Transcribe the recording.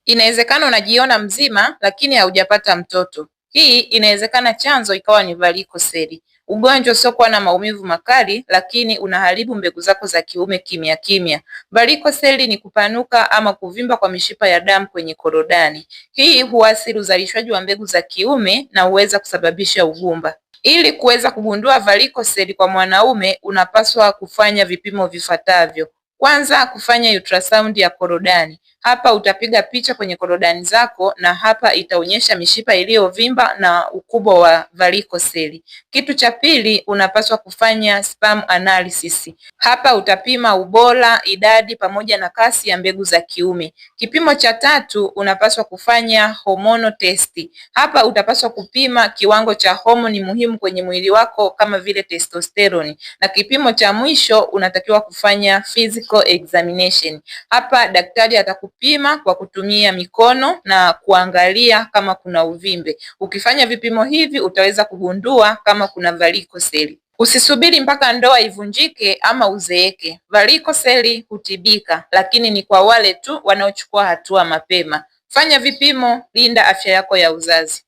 Inawezekana unajiona mzima lakini haujapata mtoto. Hii inawezekana chanzo ikawa ni varicocele, ugonjwa usiokuwa na maumivu makali lakini unaharibu mbegu zako za kiume kimya kimya. Varicocele ni kupanuka ama kuvimba kwa mishipa ya damu kwenye korodani. Hii huathiri uzalishaji wa mbegu za kiume na huweza kusababisha ugumba. Ili kuweza kugundua varicocele kwa mwanaume unapaswa kufanya vipimo vifuatavyo. Kwanza, kufanya ultrasound ya korodani. Hapa utapiga picha kwenye korodani zako na hapa itaonyesha mishipa iliyovimba na ukubwa wa varicocele. Kitu cha pili, unapaswa kufanya sperm analysis. Hapa utapima ubora, idadi pamoja na kasi ya mbegu za kiume. Kipimo cha tatu, unapaswa kufanya hormonal test. Hapa utapaswa kupima kiwango cha homoni muhimu kwenye mwili wako kama vile testosterone. Na kipimo cha mwisho unatakiwa kufanya physical examination. Hapa daktari atakupima kwa kutumia mikono na kuangalia kama kuna uvimbe. Ukifanya vipimo hivi utaweza kugundua kama kuna varicocele. Usisubiri mpaka ndoa ivunjike ama uzeeke. Varicocele hutibika, lakini ni kwa wale tu wanaochukua hatua mapema. Fanya vipimo, linda afya yako ya uzazi.